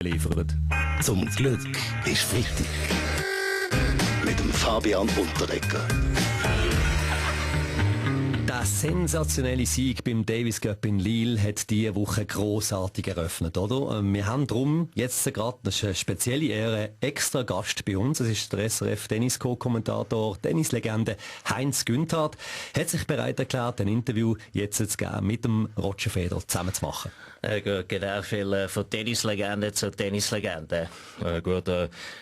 liefert. Zum Glück ist Freitag. Mit dem Fabian Unterreger. Der sensationelle Sieg beim Davis Cup in Lille hat diese Woche grossartig eröffnet, oder? Wir haben darum jetzt gerade, das ist eine spezielle Ehre, extra Gast bei uns. Es ist der SRF Tennis-Co-Kommentator, Tennislegende Heinz Günthardt. Hat sich bereit erklärt, ein Interview jetzt zu geben mit dem Roger Federer zusammen zu machen. Gut, genau, viel von Tennislegende zu Tennislegende.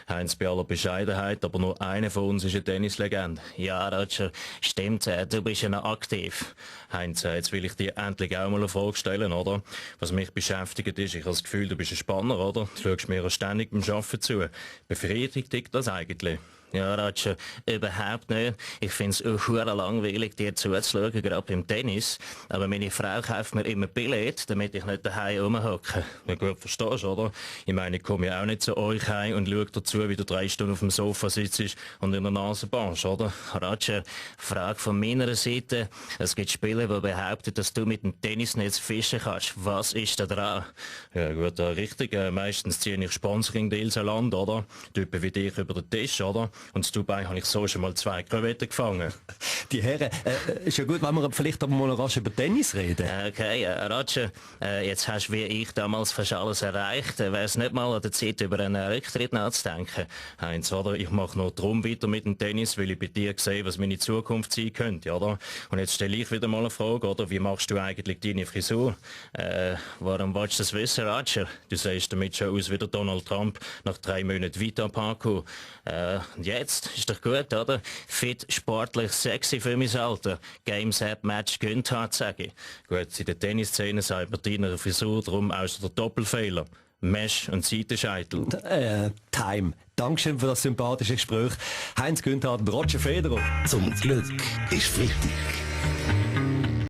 Heinz, bei aller Bescheidenheit, aber nur einer von uns ist eine Tennislegende. Ja, Roger, stimmt, du bist ja noch aktiv. Heinz, jetzt will ich dir endlich auch mal eine Frage stellen, oder? Was mich beschäftigt ist, ich habe das Gefühl, du bist ein Spanner, oder? Du schaust mir ständig beim Arbeiten zu. Befriedigt dich das eigentlich? Ja, Roger, überhaupt nicht. Ich find's auch langweilig, dir zuzuschauen, gerade beim Tennis. Aber meine Frau kauft mir immer Billett, damit ich nicht daheim rumhocke. Ja gut, verstehst du, oder? Ich meine, ich komme ja auch nicht zu euch heim und schaue dazu, wie du 3 Stunden auf dem Sofa sitzt und in der Nase bangst, oder? Roger, Frage von meiner Seite. Es gibt Spieler, die behaupten, dass du mit dem Tennisnetz fischen kannst. Was ist da dran? Ja gut, richtig. Meistens ziehe ich Sponsoring-Deals an Land, oder? Typen wie dich über den Tisch, oder? Und in Dubai habe ich so schon mal 2 Krevetten gefangen. Die Herren, ist ja gut, wenn wir vielleicht aber mal noch rasch über Tennis reden. Okay, Roger, jetzt hast du wie ich damals fast alles erreicht. Wäre es nicht mal an der Zeit, über einen Rücktritt nachzudenken? Heinz, oder? Ich mache noch drum weiter mit dem Tennis, weil ich bei dir sehe, was meine Zukunft sein könnte, oder? Und jetzt stelle ich wieder mal eine Frage, oder? Wie machst du eigentlich deine Frisur? Warum willst du das wissen, Roger? Du siehst damit schon aus wie der Donald Trump nach 3 Monaten Vita-Parkour. Jetzt ist doch gut, oder? Fit, sportlich, sexy für mein Alter. Games App Match Günthardt, sage ich. Gut, in der Tennisszene sagt man deiner Frisur darum außer der Doppelfehler. Mesh und Seitenscheitel. Time. Dankeschön für das sympathische Gespräch. Heinz Günthardt und Roger Federer. Zum Glück ist Freitag.